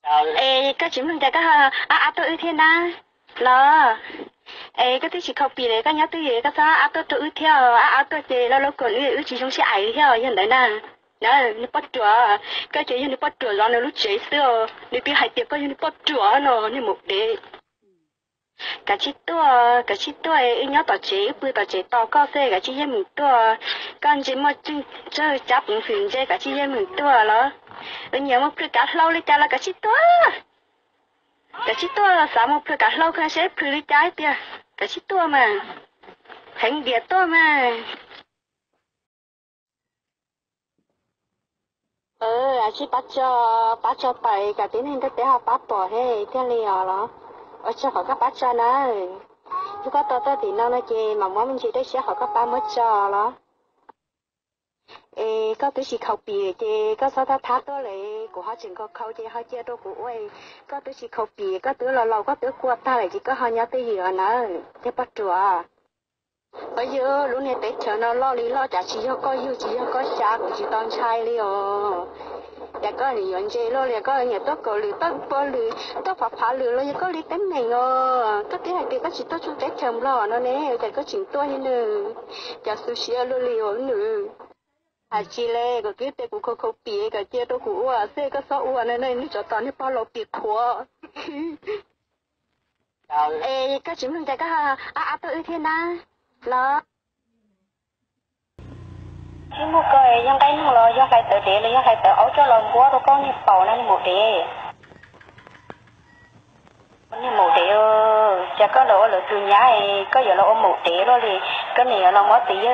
Es koj tsis mloog cas koj ab ab tuaj wb thiab na los? Es koj twb tsis khaus pim li, koj nyob twj ywm koj txhob ab ab tuaj rau wb thiab, ab ab tuaj ces lawv los kom wb tsis zoo siab ais li thiab yog ntawd na. Na, niag poj ruam, koj ces yog niag poj ruam zov nws lub tsev xwb os, nws twb hais tias koj yog niag poj ruam no, niag maum dev. Kav tsij tuaj, kav tsij tuaj, wb nyob tom tsev wb pw tom tsev tos koj xwb, kav tsij yeej meem tuaj. Koj ntse muaj tsawg tsab peev xwm ntse, kav tsij yeej meem tuaj los. Wb nyiam muaj plhws kav hlau li cas los kav tsij tuaj. Kav tsij tuaj, xav muaj plhws kav hlau koj seb plhws li cas tiag, kav tsij tuaj mas. Heev diam tuaj mas. Kav tsij pab tso, pab tso pais kom tib neeg ntiaj teb ho pab pom thiab thiaj li os los. Ua tsaug qhov koj pab tso na. Yog koj tos txog tim no no ces mam muab me ntsis dej siab qhov koj pab muab tso los. Es koj twb tsis khaus pim ces koj txhob thab thab tuaj li, kuv ho tseem khaus khaus ces ho cia rau kuv ua. Koj twb tsis khaus pim, koj twb los laus koj twb kua tag lawm ces koj ho nyob twj ywm nawb, yog poj ruam. Qhov yog lub niag teb chaws no loj li loj cas tsis yog koj yug tsis yog koj xyav kuv tsis tau ntshai li os. Cas koj yuav ntse luaj li, koj nyiam tuaj kaus lwm tuaj pua lwm tuaj phav phav lwm los yog koj li teeb meem os. Koj twb hais tias koj tsis tuaj tsuj teb chaws Nplog no ne, cas koj tseem tuaj thiab nws? Cas xu siab luaj li os nws. Hais tsis li, kom twb tias kuv khaus khaus pim kom cia rau kuv ua xwb koj txhob ua no, nej tsov tom niag pog laus pim qhuav. Es koj tsis mloog cas koj ab ab tuaj wb thiab na los? Tsis muaj ko, yog nqaij noog los yog hlais tawv dev los yog hlais tawv aub coj los npuab rau koj niag paum na niag maum dev. Niag maum dev, cas koj los ua lawv tus nyab, koj yuav los ua maum dev luaj li, koj niam yuav los muab txiv yawg